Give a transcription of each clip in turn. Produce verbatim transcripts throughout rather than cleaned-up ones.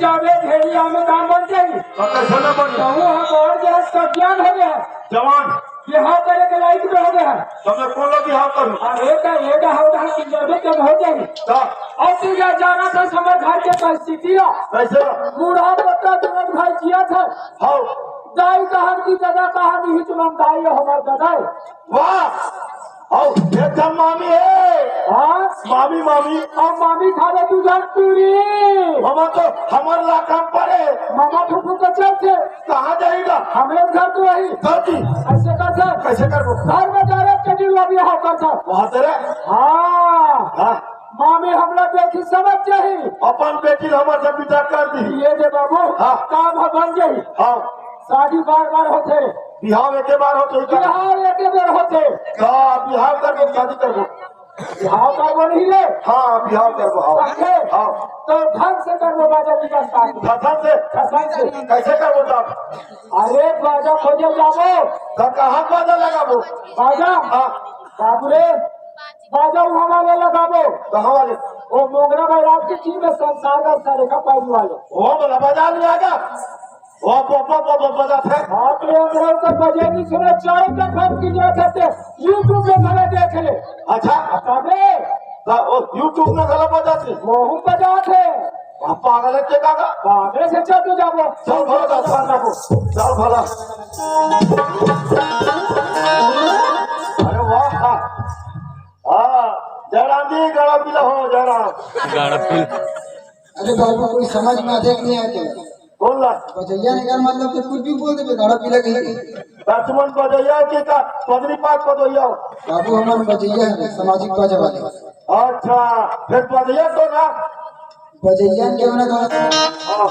अबे भेड़िया में काम बन जाही। तो कैसे ना बनी? तो वो हम और जरा सब ज्ञान हो गया है। जवान। बिहाव करे के लायक भी हो गया है। तो मैं कौन ला बिहाव करूँ? अरे का ये डहाव डहाव की जरूरत कब हो जाही? तो? और तू जा जाना था समझ घर के परिस्थिति ला। कैसे? बूढ़ा पत्ता तुरंत भाई जिया था। हाँ। दाई कहा कि दादा कहा नहीं तुम दाई हो हमार दादा है। वाह! अउ एक ठन मामी हे। हाँ? मामी, मामी। अउ मामी खा ले तू झन पूरी। मामा तो हमर लाखा पड़े। मामा फूफू के चलथे। कहाँ जाही गा? हमरे घर तो वही। धरती। ऐसे कर सर। कैसे करबो? घर में direct कटी हुआ भी हो कर सर। वहाँ तेरे? हाँ। हाँ। मामी हमला देखी समझ जाही। अपन बेटी ला हमर से बिदा कर दी। ये दे बाबू। हाँ। काम ह बन जाही। हाँ। शादी बार बार होथे। बिहाव एके बार होथे का? बिहाव एके बेर होथे। का बिहाव करबो, शादी करबो? बिहाव करबो नहीं रे। हाँ, बिहाव करबो, हाँ। समझे? हाँ। तो ढंग से करबो बाजा की शादी। धसन से? धसन से। कैसे करबो तब? अरे बाजा खोजे जाबो। तो कहाँ बाजा लगाबो? बाजा? हाँ। बाबू रे, बाजा उहाँ वाले लगाबो। कहाँ वाले? वो मोगरा बैराज के टीम में संसार का सारे का पाइन वाले। वो वाला बाजा नहीं आएगा। वो प-, प-, प-, प-, बजाथे। हाँ, तो ये अंदर का बजे नहीं सुने, चाय का खप की जो कहते, YouTube में भले देख ले। अच्छा। अब तबे। तो वो YouTube में भले बजाथे। वो हम बजाथे। आप पागल है क्या काका? पागल से चल तू जाबो। चल भला, चल भला। चल भला। अरे वाह। हाँ, जयराम जी, गाड़ा पीला हो, जयराम। गाड़ा पीला। अरे बाबू, कोई समझ में आते कि नहीं आते? बोल ना। बजैया ने का मतलब तो कुछ भी बोल दे, गाड़ा पीला कहीं। बचपन बजैया के का, पगड़ी पात बजैया। बाबू, हमारे बजैया है, सामाजिक बाजा वाले। अच्छा, फिर बजैया तो ना। बजैया के होना गाना। हाँ,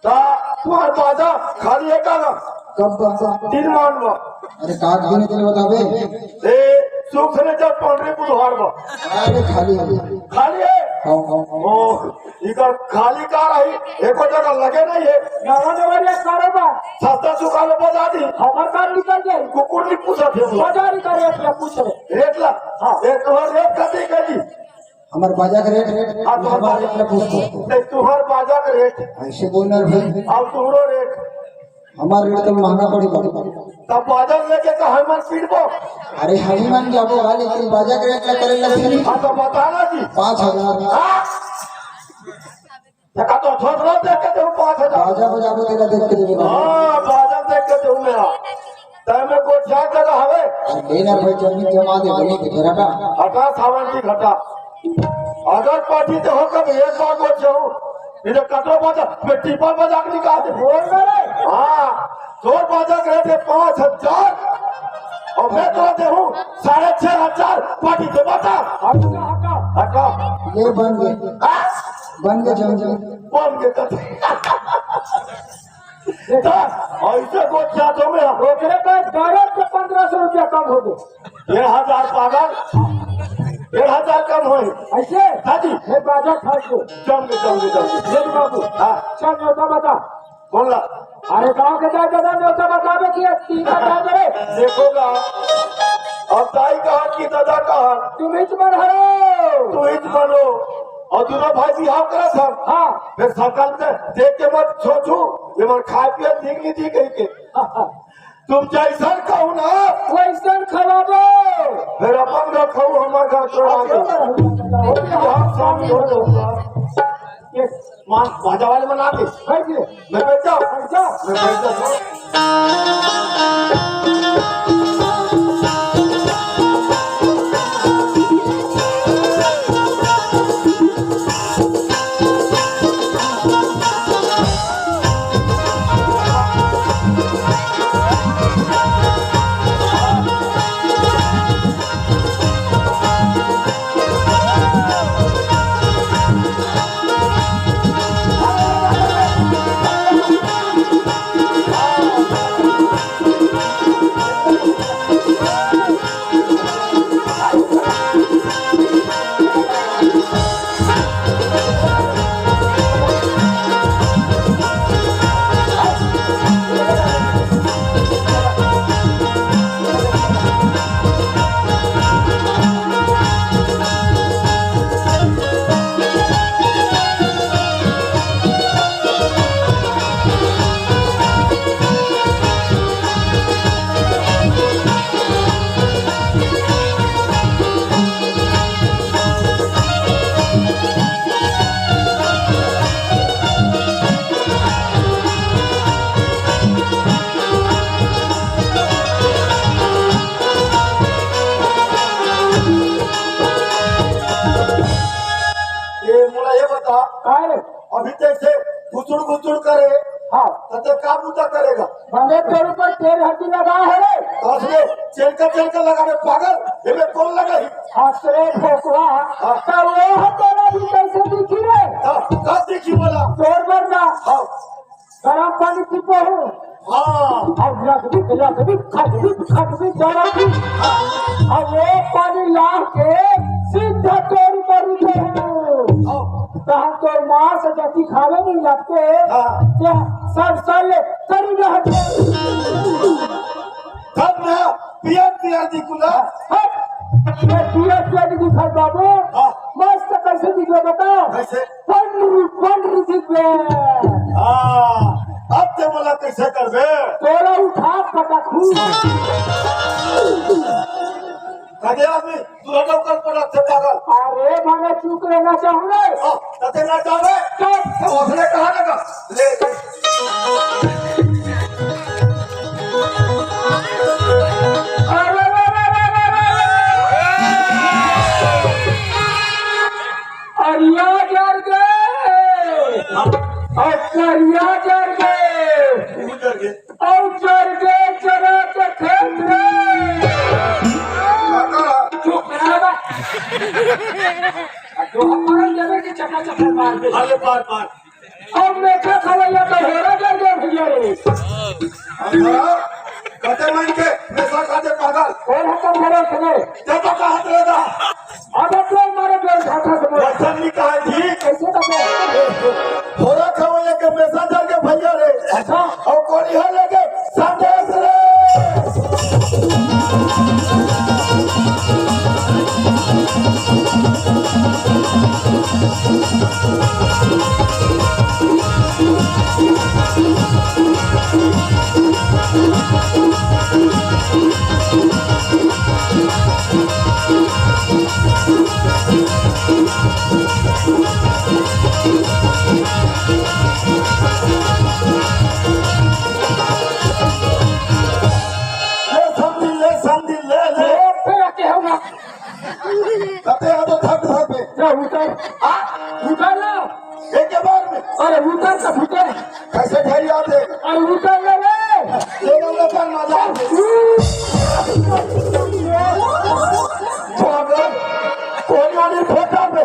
ता तुम्हार बाजा खाली है का ना? कब बाजा? दिन मान बा। अरे, काट देने के लिए बतावे। ए, शुक्र, शनिचर, पंडरी, बुधवार बा। अरे, खाली है। खाली है? हाँ, हाँ, हाँ। ओ, इधर खाली का रही, एको जगह लगे नहीं है। नवा नवा ये कारोबार। सस्ता दुकान बजा दी। हमार काम निकल जाए। कुकुर नहीं पूछा थे। बाजार का रेट ला पूछ रहे। रेट ला? हाँ। ए, तुम्हार रेट कति करी? हमार बाजा के रेट, हाँ, तो हमार बाजा रेट ला पूछ रहे। नहीं, तुम्हार बाजा के रेट। ऐसे बोलना भाई। और तुम्हारो रेट। हमार रेट तो महंगा पड़ी, पड़ी, पड़ी। तब बाजा लेके तो हम मन पीटबो। अरे, हम ही मन जाबो, हाँ, लेकिन बाजा के रेट ला करे लगथे। हाँ, तो बताना जी। पाँच हजार। हाँ? देखा तो थोड़ा देख के देहूँ पाँच हजार। बाजा बजाबो तेला देख के देबो। हाँ, बाजा देख के देहूँ मेरा। तय में गोठिया जगह हवे। अरे ले ना भाई, जमीन जमा दे, बनी के तेरा का। हटा सावन की घटा। अगर पार्टी तो हो कब एक बार गोठियाऊँ। इधर कटो बाजा, मैं टिप्पल बजा के निकाल दे। बोल ना रे। हाँ, तोर बाजा के रेट है पाँच हजार। और मैं तो देहूँ साढ़े छह हजार, पार्टी दे बता। हटा, हटा। हटा। ये बन गए। हाँ? बन गए जम जम। बन गए तो। तो ऐसे गोठिया तो में ओकरे पास दरद के पन्द्रह सौ रुपया कम हो गए। डेढ़ हजार पागल, डेढ़ हजार कम होई। ऐसे? हाँ जी। हे बाजा फाट गए। जम के, जम के, जम के। ले बाबू। हाँ। चल, न्योता बता। बोल ना। अरे, गाँव के जाए दादा, न्योता बतावे कि ये तीन हजार दे। देखो गा, अब दाई कहा कि दादा कहा। तुम ही तुम्हारे हरो। तू ही तुम्हारो। और दोनों भाई बिहाव करत हन। हाँ। फिर सरकार से देख के मत सोचू, ये मन खाए पिए ठीक नहीं ठीक है के। तुम जैसन कहू ना, वैसन खवाबो। फिर अपन घर खाऊ, हमार घर छोड़ा दो। अच्छा, हम शामिल हो जाऊंगा। ये मान बाजा वाले मन आगे। बैठ ले। मैं बैठ जाऊँ। बैठ जा। मैं बैठ जाऊँ। घुसुड़ घुसुड़ करे। हाँ। त ते का बूता करेगा? मने तोर ऊपर तेल हड्डी लगा है रे। असले चेलका चेलका लगा रे पागल, एमे कौन लगा ही? हसरे खोकवा। हाँ। त वो ह तोला भी कैसे दिखी रे? हाँ, का दिखी बोला? तोर बर ना। हाँ। गरम पानी पीते हो। हाँ। और लकड़ी, लकड़ी, खटपी, खटपी, जरा भी। और वो पानी ला के सीधा तोर ऊपर उठे हो। हाँ। त हम तोर माँ से जति खावे नहीं लगते। हाँ। क्या सर सर ले करी रहते। तब ना पियर पियर दिखुला। हट! मैं पियर पियर नहीं दिखाई बाबू। हाँ। मस्त कैसे दिखे बताओ? कैसे? पंडरी, पंडरी दिखे। हाँ, अब ते मोला कैसे करबे? तोला उठा पटकू। कदे आदमी तू लोग कर पड़ा थे पागल। अरे, मने चुप रहना चाहूँ रे। हाँ, कदे ना जावे। चुप। तो उसने कहा लगा? ले, ले। अरे, अरे, अरे, अरे, अरे, अरे। अरिया जर गे। हाँ। अउ करिया जर गे। तू जर गे। अउ जर गे चना के खेत रे। काका। चुप रह बा। आ जो हमारा जगह के चका चका मार दे। अरे बार बार। अउ मेखा खवैया तो होरा जर गे भैया रे। अंधरा, कते मन के मेसा खाते पागल। कौन है तुम मेरे सुने? ते तो कहा थे दा। अब तो मारे बेल खाता से बोल। वचन नहीं कहा जी। कैसे बता? होरा खवैया के मेसा जर गे भैया रे। अच्छा। अउ कोनी है लेके संदेश रे। ले समधी, ले समधी, ले, ले। ए, तेरा क्या होगा? कते हो तो थक थक पे। जा उतर। हाँ? उतर ना। एक के बार में। अरे उतर तो उतर। कैसे ठहर जाते? अरे उतर ले रे। ये लोग का मजा। पागल। कोई वाली फोटो पे।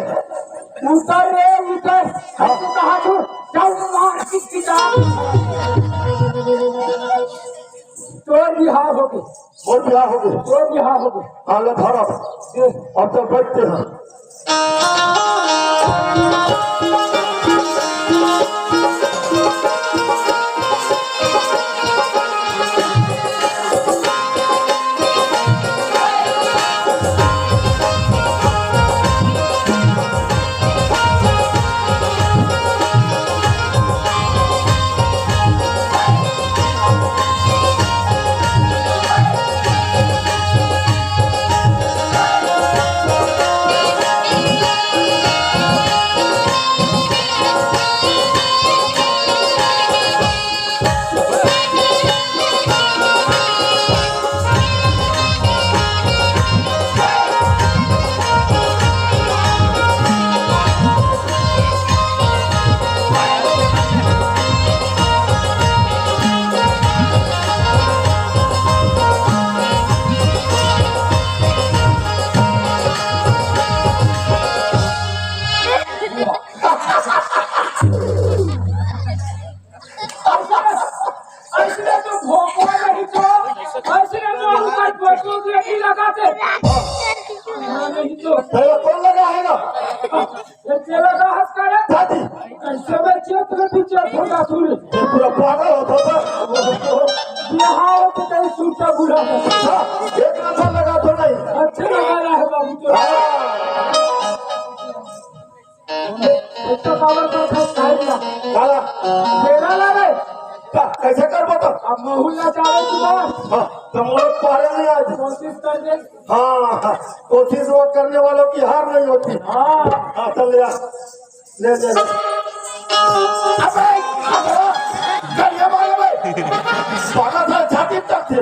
उतर रे, उतर। हाँ। तो कहा तू? जाओ मार किसकी जान। तोर बिहाव हो गे। मोर बिहाव हो गे। तोर बिहाव हो गे। हाँ, ले धर अब। दे। अब तो बैठते हैं। अइसने तो भोपा नहीं तो, अइसने तो हमर फोटो के नहीं लगाते। नहीं तो। पहले कौन लगा है ना? ये तेरा का हंस का है? दादी। कैसे में चेत में पीछे फोटा सुन। ये पूरा पागल होता था। ये हाँ, तो कहीं सुनता बुढ़ा था। हाँ, एक नंबर लगा तो नहीं। अच्छे लगा रहा है बाबू तो। हाँ। एक तो पावर का था, साइड का। काला। बेरा ला रे। का, कैसे कर बता? अब महू ना चाहे तू बात। हाँ, तो मोर पारे नहीं आज। कोशिश कर दे। हाँ, हाँ, कोशिश वो करने वालों की हार नहीं होती। हाँ। हाँ, चल ले आ। ले, ले, ले। अबे, अबे, करिया मार अबे। पागल था, छाती तक थे।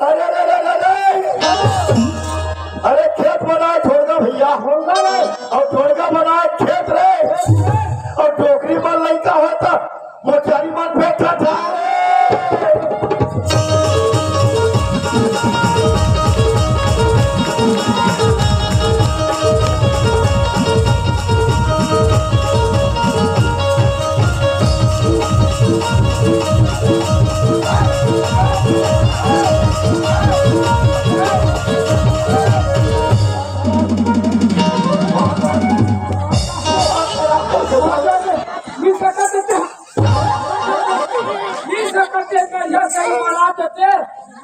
अरे, अरे, अरे, अरे, अरे। अरे, खेत बनाए ठोड़गा भैया। ठोड़गा रे। अउ ठोड़गा बनाए खेत रे। बना देते,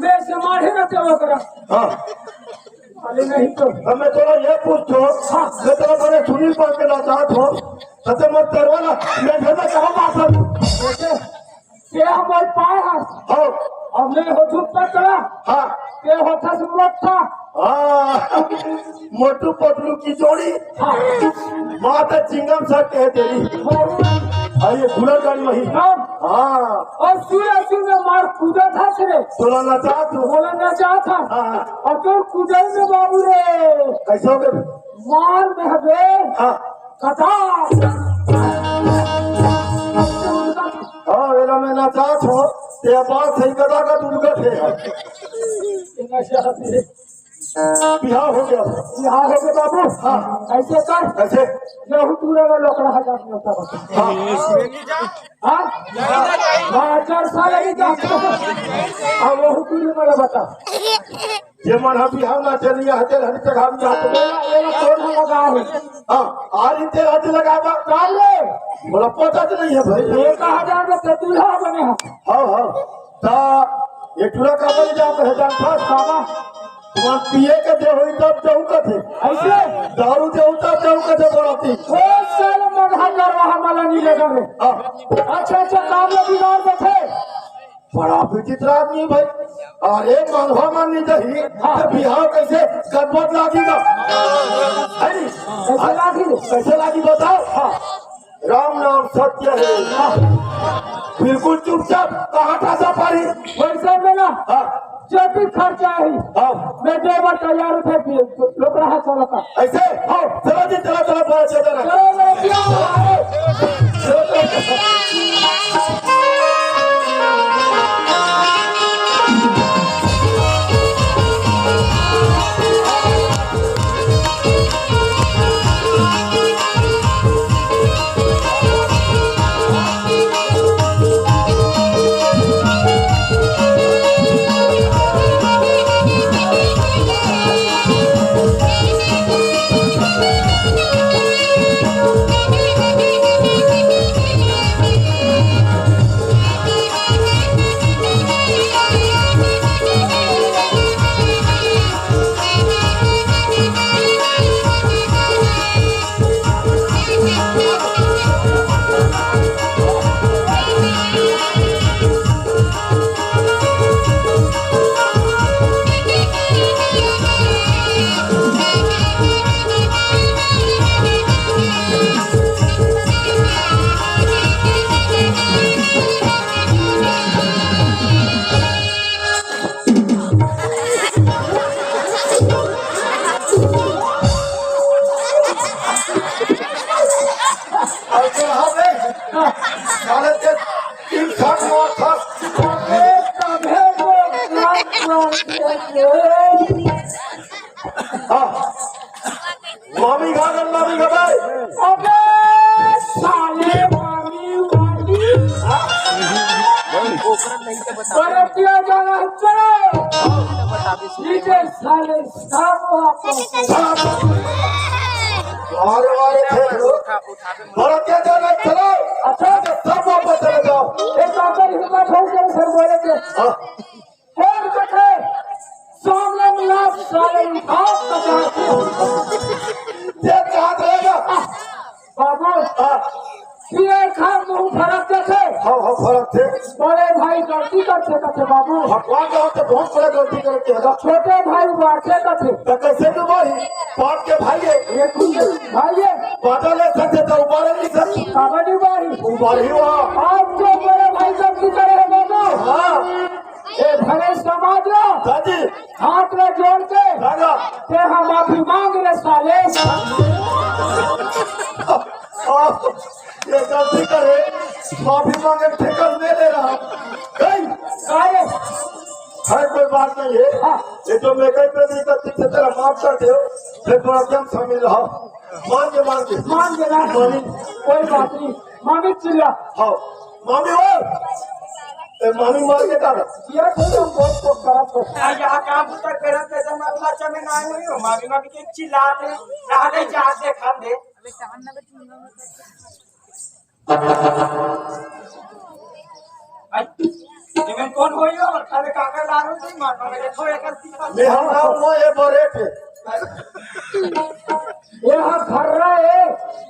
मैं से मारे ना चलो करा। हाँ। अरे नहीं तो। अब मैं तोला ये पूछथों, हाँ। मैं तोला बड़े सुनील पान के नचात हों, तो ते मत करवा ना, मैं घर में कहाँ बात है? बेटे, ते हमर पाय हस। हाँ। अब मैं हो चुप कर करा। हाँ। ते होथस मोटा। हाँ। मोटू पतलू की जोड़ी। हाँ। माँ तो चिंगम सा कह तेरी। हाँ। अरे गुलर गाड़ी वही। हाँ। हाँ। और सूर्य सूर्य में मार कूदा था सिरे। तोला नचात हों। बोला नचात था। हाँ। और तो कूदे में बाबू रे। कैसे हो गए? मार में हबे। हाँ। कटा। हाँ, एला मैं नचात हों। ते बात सही कदा का दुर्गत है। बिहाव हो गया। बिहाव हो गया बाबू। हाँ। ऐसे कर। कैसे? यहू टूरा में लोकड़ा हजार में होता बता। हाँ। हाँ? हाँ, चार साल लगी जा। अब वहू टूरा में बता। ये मन हम बिहाव ना चलिया हते हर जगह हम जाते। ये, ये कौन लगा है? हाँ, आज इनके हाथ लगा बा। काल रे। बोला पता तो नहीं है भाई। ये कहा जाएगा तो दूल्हा बने हम। हाँ, हाँ। ता ये टूरा का बन जा पहचान था। बाबा। तुम्हार पिए के दे होई तब जाऊ कथे। ऐसे? दारू दे होई तब जाऊ कथे बोलती। ओ साल मगहा कर रहा मला नीले करे। हाँ। अच्छा, अच्छा, काम में बिगाड़ देथे। बड़ा विचित्र आदमी भाई। अरे मंगहा मन नहीं दही, हाँ। तो बिहाव कैसे गदबद लागी ना? है नी? कैसे लागी? कैसे लागी बताओ? हाँ। राम नाम सत्य है। बिल्कुल चुपचाप, कहाँ का सफारी? वैसे में ना, हाँ। जो भी खर्चा है, हाँ। मैं देवर तैयार थे, लोग रहा चलता। ऐसे? हाँ। चलो जी, चलो, चलो, चलो, चलो, चलो। चलो, चलो, चलो। अरे हाँ बे, साले के तीन साल में था। हाँ। मामी घा गन, मामी घा भाई। अबे साले मामी वाली। बरतिया जाना है, चलो। नीचे साले सब वापस। अरे वाले थे। बरतिया जाना है, चलो। अच्छा। सब वापस चले जाओ। एक आखिरी हिम्मत हो गई सर बोले के। हाँ। फेर देखे, सामने मिला साले उठा पचास। ये याद रहेगा। बाबू, हाँ। ये खा मुंह फरक देखे। हाँ, हाँ, फरक थे। बड़े भाई गलती करते करते बाबू। भगवान का तो बहुत बड़ा गलती करके है ना। छोटे भाई बांटे करते। तो कैसे भी भाई, बाप के भाई है। ये कुछ भाई है। बाटा ले सकते तो उबारे नहीं सकते। बाबा नहीं भाई। उबारी हुआ। आज जो बड़े भाई गलती करे हैं बाबू। हाँ। ए भले समाज ला दादी। हाथ ला जोड़ के दादा। ते हम माफी मांग रे साले। आ, ये गलती करे, माफी मांगे ठेकर ले ले रहा। नहीं। साले। हर कोई बात नहीं है। हाँ। ये जो मैं कहीं पे भी गलती से तेरा माफ कर दे, फिर थोड़ा कम शामिल रहा। मान के, मान के। मान के ना। मानी। कोई बात नहीं। मामी चिल्ला। हाँ। मामी हो। ए, मामी मार के का? ये तो हम बहुत को करत हो। आ, यहाँ काम तो करत है, जब मतलब अच्छा में ना आए हो, मामी, मामी के चिल्लाते, रह गई, जा दे, खान दे। आई, ये मैं को कौन होई हो? खाली काका दारू नहीं मार पावे। देखो, एकर दिक्कत। मैं हम नाम नो ये बरेट है। ये हाँ खर्रा है,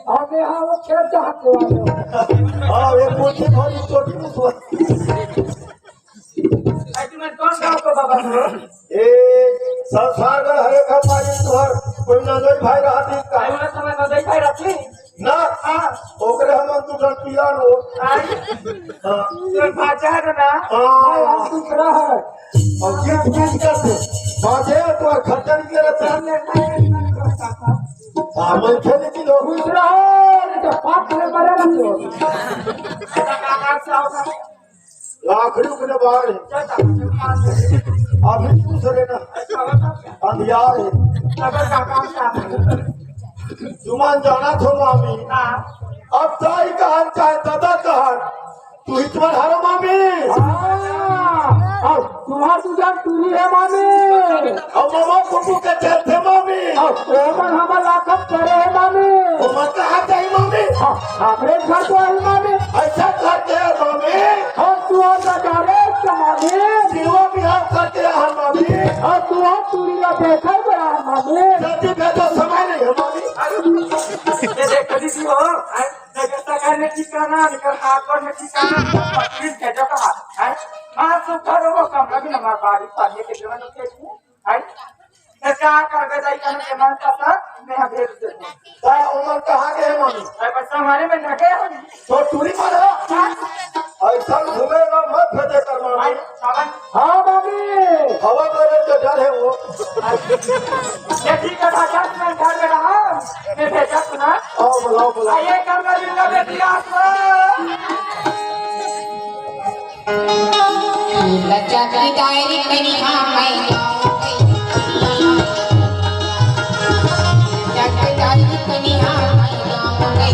और ये हाँ वो खेत जहाँ को आ गया। हाँ, ये कोठी थोड़ी छोटी मुसवा। ऐसे में कौन गाँव को बाबा हो? ए, संसार में हरे घर पाए तुहर कोई नजर भाई रहा दिन का। आई वाला समय नजर भाई रखी? ना। हाँ। ओकरे हमन दू ठन पीला रो। आई? हाँ। तो बाजार ना। हाँ। हम दूसरा है। और गीत गीत करते। बाजे तो खर्चा नहीं करे। हाँ, मैं खेले की लोग। दूसरा है, तो पाप करे मरे ना तो। ऐसा काम आप से होगा? लाखड़ी उकने बाहर है। अभी दूसरे ना अंधियार है। तुमन जाना थो मामी। अब ताई कहन चाहे दादा कहन, तू ही तुम्हार हरो मामी। हाँ, अब तुम्हार सुजान टूरी है मामी। अब मामा कुकू के चलते मामी। अब ओमन हमर लाखत करे है मामी। ओमन कहाँ जाई मामी? हाँ, हमरे घर तो आई मामी। ऐसा करते हैं मामी। हम तू और बजारे मामी। जीवा बिहार करते हैं मामी। और तू और टूरी ला देखे बड़ा मामी। जल्दी भेजो, समय नहीं है मामी। ये देख दीदी हो, हैं? नगर सरकार में ठिकाना, नगर हाथ में ठिकाना, फिर भेजो कहाँ? हैं? हाँ, सब करो वो कमरा भी हमारे बारी पानी के जगह तो खेत में, हैं? तो क्या करबे दाई, कहने के मन का था, मैं यहाँ भेज देता हूँ। दाई, उमर कहाँ गए मामी? अरे, बस हमारे में लगे हो। तो टूरी मारा। हाँ। ऐसा घूमेगा मत भेजे कर मामी। भाई, सावन। हाँ मामी। हवा करे तो डर है वो। ये ठीक है, आकाश में घर में रहा, मैं भेजा सुना। आओ, बुलाओ, बुलाओ। आइए, कमला जी का बेटी, आप। लचक डायरी कनिहा मैं गाँव गई। लचक डायरी कनिहा मैं गाँव गई।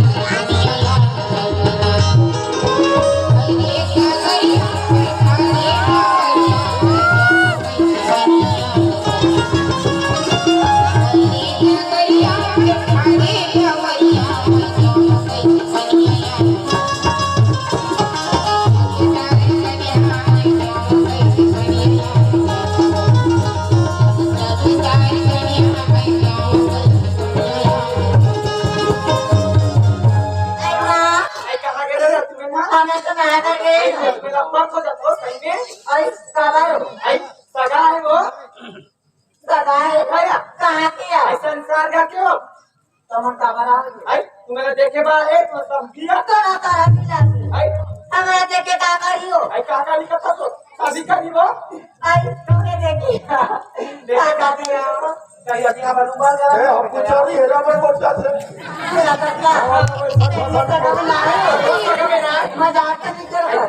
अरे, कहाँ गए रहे तुम ना? हमें तो नहा कर गए। अरे, मेरा बाप हो जाता हो, सही में। अरे, सगा है। अरे, सगा है वो। सगा है। भैया। कहाँ किया? अरे, संसार का क्यों? तुम काबर आ गए? अरे, तुम्हें देखे बार है, तो सब किया। तो ना तारा मिला। अरे। हमें देखे का करियो? अरे, काका लिखा था तो, शादी करी वो। अरे, तुमने देखी। देखा काका दिया। कहीं अभी हमारे ऊपर जा ए, हम कुछ अभी हेरा पर पहुंचा थे। मेरा बच्चा। ये सगा में लाए। मजाक तो नहीं कर रहा।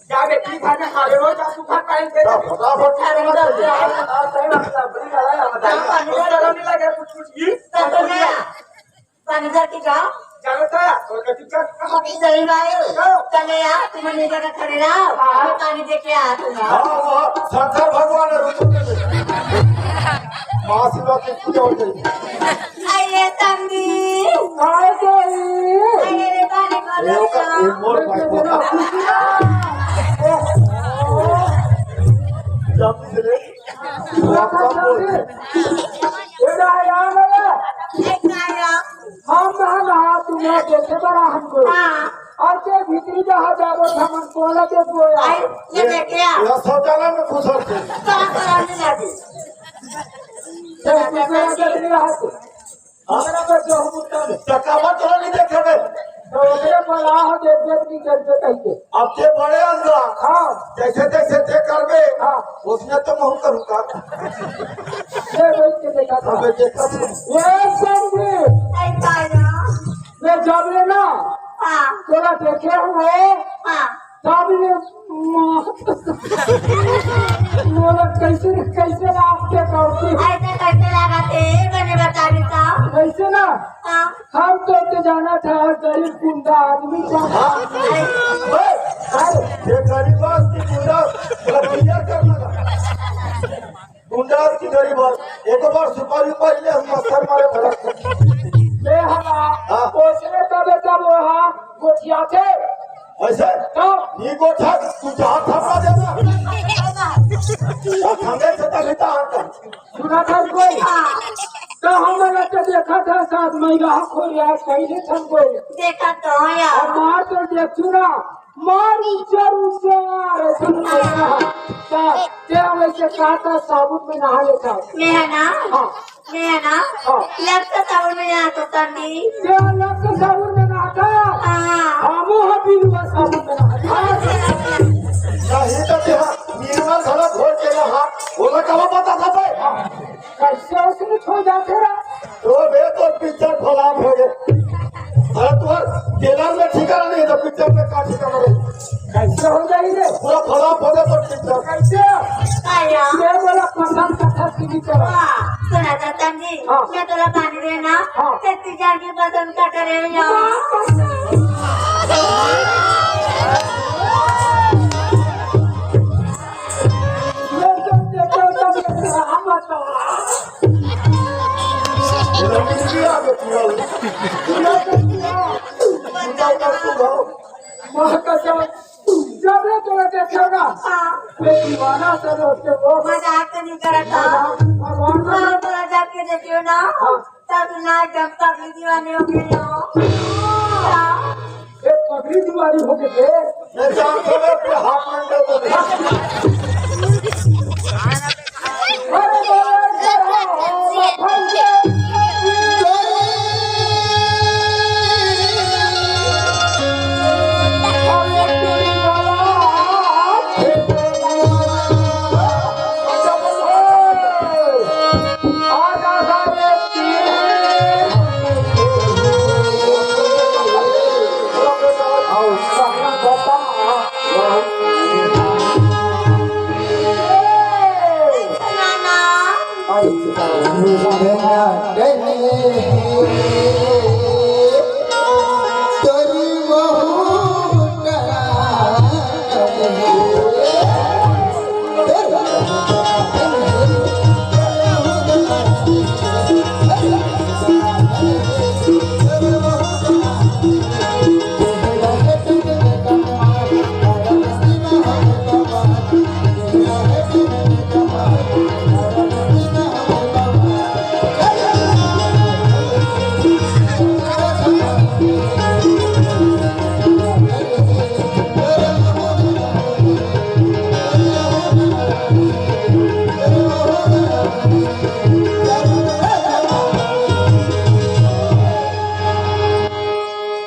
जा बेटी, घर में खा ले, रोज जा, तू घर टाइम पे। जा, फटाफट। अरे, उधर जा। आज सही बात है, बड़ी लड़ाई है, बताइए। हाँ, पानी उस तरह नहीं लगे, कुछ, कुछ ये। तो सुनिए, पानी भर के जाओ। जाओ तो, और कभी क्या? अभी सही भाई। जाओ। चले यार, तुम नहीं जगह खड़े रहो। हाँ। मैं पानी दे के आती हूँ। हाँ, हाँ, शंकर भगवान है, रुको। महाशिवरात्रि की पूजा हो जाएगी। अरे तंगी। आ गई। अरे रे, पानी भर ये दो। का, ये मोर भाई को। जल्दी से ले। ए, ना, यार, ना। ए, ना, यार। हम ना, ना, तुम लोग देखे बड़ा हमको। हाँ। और के भीतरी जहाँ जाबो, हमन कोला के बोया। आई, ये देखे आप। ये शौचालय में घुस होते। कहाँ पर आने लगे? ये दूसरा आदमी रहा तो। हमरा तो जो हम उत्तम है। टकावा तोरा नहीं देखे बे। तो ओकरे बोला हो, देख, देख, नहीं करते कहीं के। अब के बड़े अंगा। हाँ। जैसे, जैसे ते करबे, हाँ। उसने तो महू करूँगा। ये बैठ के देखा था। अबे देखा था। ये समझे। ऐसा ना। मैं जब ले ना। हाँ। तोरा देखे हुए। हाँ। तब ये माँ। मोला कैसे, कैसे रास्ते करती? ऐसे कैसे लगा थे? मैंने बता देता। कैसे ना? हाँ। हम तो इतने जाना था, गरीब गुंडा आदमी था। हाँ। अरे, ये गरीब आदमी गुंडा, मतलब, क्लियर करना था। गुंडा की गरीब आदमी। एक बार सुपारी उपारी ले, हम पत्थर मारे भड़क। ले हला, हाँ। ओसने तबे तब वहाँ गोठिया थे। ऐसे? तो? नी को ठग, तू जहाँ ठग ना देना। और ठगे से तभी तो आता। सुना था कोई? हाँ। तो हम लोग तो देखा था साथ में रहा कोई यार, कहीं नहीं था कोई। देखा तो यार। और मार तो देख चुना, मार ऊंचा ऊंचा यार, ऐसा नहीं था। क्या, क्या वैसे कहा था, साबुन में नहा लेता। मैं है ना? हाँ। मैं है ना? हाँ। लक्स साबुन में नहाता था नी। क्या लक्स साबुन में नहाता? हाँ। हमू ह बिलुआ साबुन में नहाता। नहीं तो क्या, बिलुआ घड़ा घोल के नहा, ओला कब पता था बे? हाँ। कैसे उसमें छो जाते रहा? तो बे, तो पिक्चर फ्लॉप हो गए। अरे, तुम्हार टेलर में ठिकाना नहीं, तो पिक्चर में का ठिकाना रहे? कैसे हो जाई रे? पूरा फ्लॉप हो गया, तो पिक्चर। कैसे? आया। ये बोला, पसंद कथा सीधी करो। वाह, सुना था तंजी, हाँ। मैं तोला पानी देना, हाँ। ते तीजा के पसंद कटा रहे हो यार। ये तो देखो, तो ये तो हम बताओ। माँ कसम, जब ये तोरा देखेगा, हाँ। ये दीवाना से होते वो। मजाक तो नहीं करता। मजाक, भगवान का हाँ, तोरा जाके देखियो ना। हाँ। तब ना एकदम पगली दीवानी हो गई हो। हाँ। ये पगली दीवानी हो गई थे। ये जान से मैं अपने हाथ में दे दो।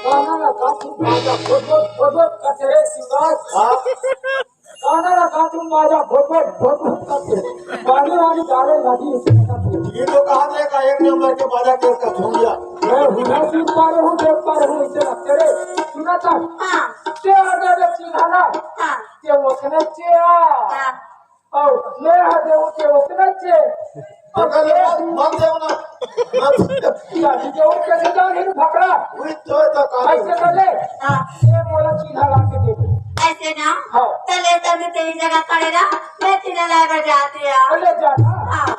गाना लगा तू बाजा, भोट, भोट, भोट, भोट, कचरे शिवराज। हाँ। गाना लगा तू बाजा, भोट, भोट, भोट, भोट, कचरे। गाने वाली गाने लगी इसी वक्त। ये तो कहा जाएगा एक नंबर के बाजा के उसका झुंडिया। मैं हुना सुन पा रहे हूँ, देख पा रहे हूँ, इसे लगते रे। सुना था? हाँ। ते आ गए रे चिल्लाना। हाँ। ते वो सुने चिया। हाँ। और मैं हटे उठे उतरे चे। अगर ये मत देव ना, मत देव। गाड़ी के ऊपर कैसे जाओ, ये पकड़ा। वही तो है, तो कहा कैसे है। कर ले? हाँ। ये बोला चीन्हा ला के दे दे। ऐसे ना? हाँ। चले, तब तेरी जगह खड़े ना, मैं चीन्हा लाए बर जाती हूँ। अरे जाना। हाँ।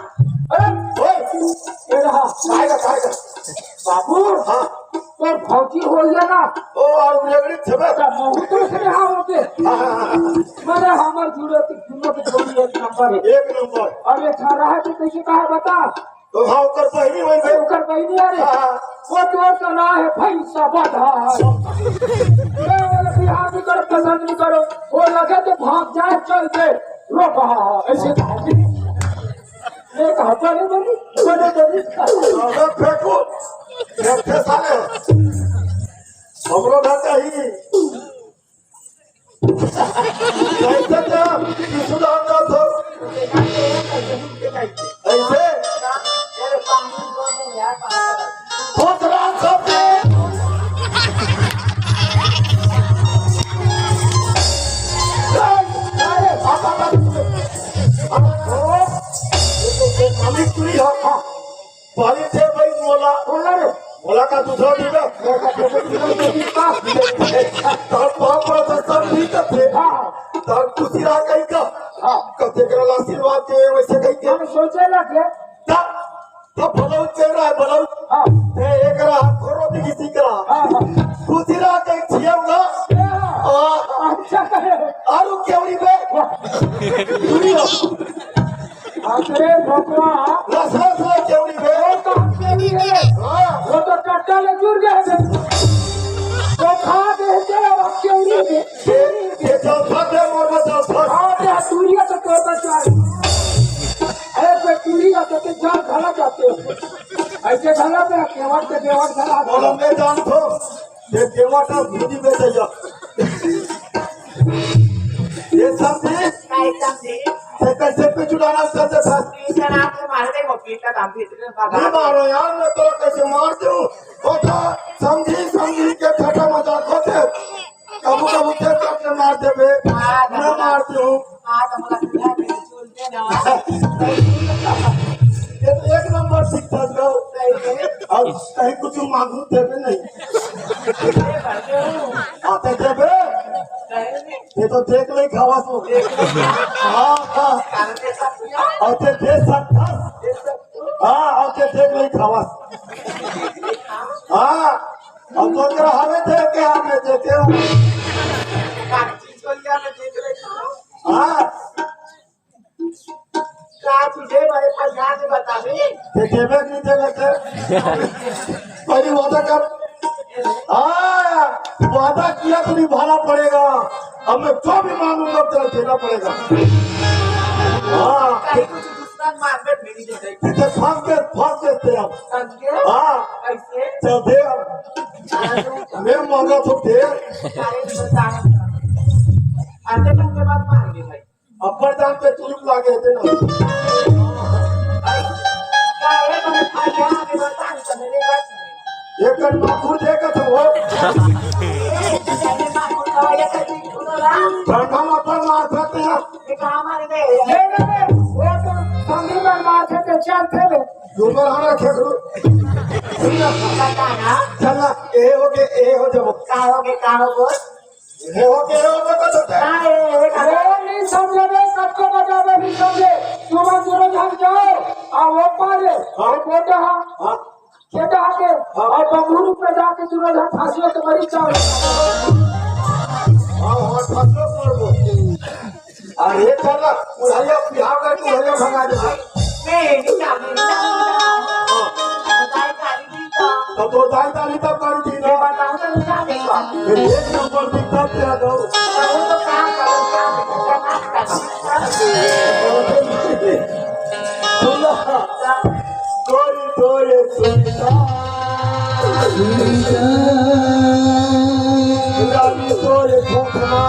अरे, ओए। ये रहा। आएगा, आएगा। बाबू। हाँ। तोर भौजी होइया ना। ओ, अउ रेगड़ी छबे। त महू तो से यहाँ होते। हाँ, हाँ, हाँ, हाँ। माने हमर जुड़े के, जुड़े के जोड़ी एक नंबर है। एक नंबर। अउ ये ठहरा है तो कैसे कहा बता? तो हाँ, ओकर बहिनी होई भाई। ओकर बहिनी, अरे। हाँ, हाँ। वो तोर का ना है भाई, सब बता है। ये वाला बिहार में कर पसंद नहीं करो। वो लगे तो भाग जाए, चल दे। रो कहा, ऐसे कहा। ये कहा, बड़े बड़े, बड़े बड़े। अबे फेंको, फेंकते साले। हमरो ना चाहिए। कैसे क्या? किसु ना आता था। ऐसे? खुश रहा सब। अरे, पापा का, अरे, ओ, अमित पुरी हो। पाली थे भाई मोला। बोला रे। मोला का दूसरा दूसरा। मोला का दूसरा दूसरा। तब बाप रा तो सब ठीक थे। हाँ। तब खुशी रहा कहीं का। हाँ। कथे करा आशीर्वाद दे वैसे कहीं के। हम सोचे लगे। तब, तब भलो चल रहा है, भलो। हाँ। ए, एक रहा, खोरो भी किसी करा। हाँ, हाँ। खुशी रहा कहीं छिया हुआ। हाँ। और क्या कहे? आलू केवड़ी बे। दूरी हो। अरे भगवान। रस रस लो केवड़ी बे। वो तो हम केवड़ी है। हाँ। वो तो टट्टा ले जुड़ गए थे। तो खा दे के अब केवड़ी है। ये, ये चौथा दे मोर में चौथा। हाँ, क्या दूरिया तो तोड़ बचा है। अरे, पे दूरिया तो के जान घला जाते हो। ऐसे घला पे केवट के देवट घला। बोलो, मैं जानता हूँ। ये केवट ना भूजी बेचैया। ये समझी? नहीं समझी। ते कैसे पे चुड़ाना करते था? पीछे ना आपको मार दे, वो पीछे काम भी इतने नहीं मारो यार, मैं तो कैसे मार दूँ? होता समझी, समझी के छोटा मजाक होते। कबू कबू के करके मार देबे। हाँ, मैं मार दूँ। हाँ, तो बोला, सुना, मेरे चूल दे ना। ये तो एक नंबर सीख था, जाओ। सही है। अब कहीं कुछ मांगू देबे नहीं। ये भर दे हूँ। आते देबे। सही में। ये तो देख ले खावा सो। हाँ, हाँ। कारण के साथ सुना। और ते दे सकता। दे सकता। हाँ, और ते देख ले खावा। हाँ, और तो तेरा हमें देख के हमें देखे हो। काट चीज को लिया मैं देख ले खावा। हाँ। का तुझे बड़े फरियाद बता दे। ते देवे कि नहीं देवे ते? पहली वादा कर। हाँ, वादा किया तो निभाना पड़ेगा। अब मैं जो भी मांगूंगा, तेरा देना पड़ेगा। हाँ। कहीं कुछ दुश्मन मार में मिल जाए। ते फंस गए, फंस गए थे अब। फंस गए? हाँ। कैसे? चल दे अब। मैं मांगा तो दे। अरे, बता। आते घंटे बाद मारेंगे भाई। अब्बर जान पे तुरुप लागे थे ना। का है, मैंने खा गया, मैंने बता, तो मेरे घर से। एक कन माखुर देखत हो। ए, मैंने माखुर खवाया था, जी, सुनो ना। ठंडा में अब्बर मार खाते हैं। ये कहाँ मारे थे? नहीं, नहीं, नहीं, वो तो संगी में मार खाते चलते थे। डूमर हमारा खेत रो। पता ना। चल ना, ए हो के, ए हो जब। का हो के, का हो बोल? हे हो के हो, वो तो छोटे। अरे, नहीं समझे बे, सबको बजावे नहीं समझे। तुम दूरों झाड़ जाओ, आ वो पार ले, हाँ। वो बेटा हा, हाँ। बेटा हा के, हाँ। और बबूरू पे जाके दूरों झाड़ फांसी हो तो मरी जाओ। हाँ, हाँ, फांसी हो मरबो। अरे, चल ना, बुढ़ैया बिहाव कर, बुढ़ैया भगा दे। नहीं, नहीं, नहीं, नहीं, नहीं। बताई, गाली दी तो। तब तो दाई दाली तब करू थी ना। ये बताओ तो नहीं जाने को। फिर एक नंबर दिखता तेरा गाँव। करूँ तो क्या करूँ, क्या करूँ, क्या करूँ? सुना, गोरी तोरे सुनता। रानी तोरे भूखना।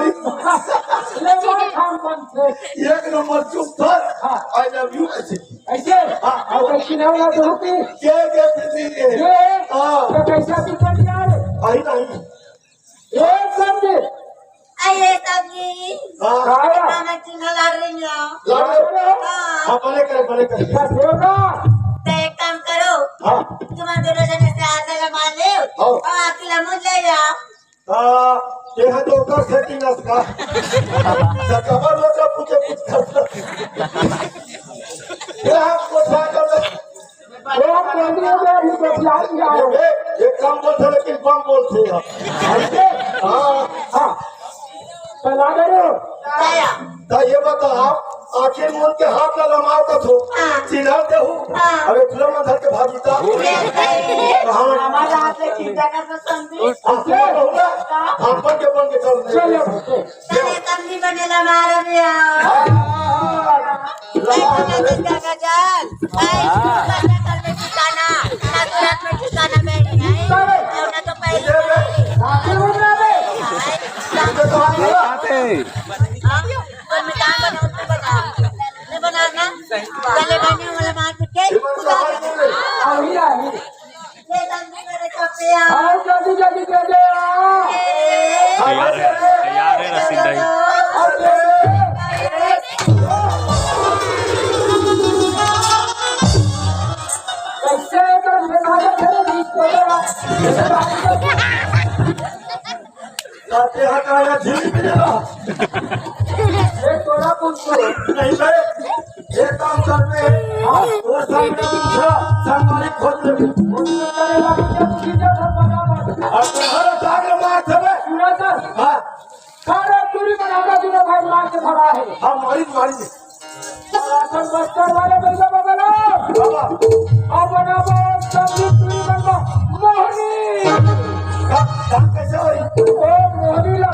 ले मार खान बनथे। एक नंबर चुप कर। हाँ। I love you ऐसे की। ऐसे? हाँ। अउ कइसे नाम ला दोनों की? के के प्रीति के। ये? हाँ। तो कइसे तू कर दिया रे? आई नहीं। ये समझे? आइए समझी। हाँ। हाँ। मामा जी घर लड़ रही हो। लड़ रहे हो? हाँ। हाँ, बने करे, बने करे। बस हो ना। तो एक काम करो। हाँ। तुम्हारे दोनों जने से हाथ लगा मार ले। हाँ। और आखिर मुझ ले जाओ। हाँ, ये है तो ओकर सेटिंग अस का। तो कबर लोग का पूछे कुछ कर। ये हम को था कर। वो बोल दिया, मैं अभी बतिया ही रहा हूँ। ये, ये कम बोलते लेकिन कम बोलते हैं। हाँ। हाँ। तो ला दे रे। आया। तो ये बताओ, आखिर मन के हाथ ला लमाओ का थो। हाँ। चिल्ला दे हूँ। हाँ। अबे खुला मन धर के भागी था। ये सही। हाँ। हमारा हाथ से चिंता कर तो समझी। हाँ, सुनो, रहूंगा। हाँ। हम पर के बन के चल रहे हैं। चलो। तने समझी बने ला मारा भी आओ। हाँ। ऐसा ना कर का गजल। ऐसा ना कर में ठिकाना। ना सूरत में ठिकाना बैठ नहीं। ना तो पहले। ये बे। ये तो आ गया। हाँ? तो मैं काम बनाऊँ, तू बना। मैं बना ना। चले बने वाला मार के। ये बता, ये बता। ये जल्दी करे, कपड़े आ। आओ, जल्दी, जल्दी, जल्दी आओ। तैयार है, तैयार है रसिन दाई। अरे। कैसे तो निकाले थे, बीच में तो। ताते हटाया झिल भी देला। ये तोरा कुछ नहीं बे। ये काम कर बे। हाँ, वो सामने पीछा, संगवारी खोज ले। और तुम्हारा जाग मार थे बे। हाँ। सारा पूरी बनाता तूने भाई मार के भगा है। हाँ, मारी, मारी। सनातन बस्तर वाले भैया बगल। बाबा। अब बना बाबा, संगीत पूरी बनवा। मोहनी। का, का कैसे होई? ओ मोहनी ला।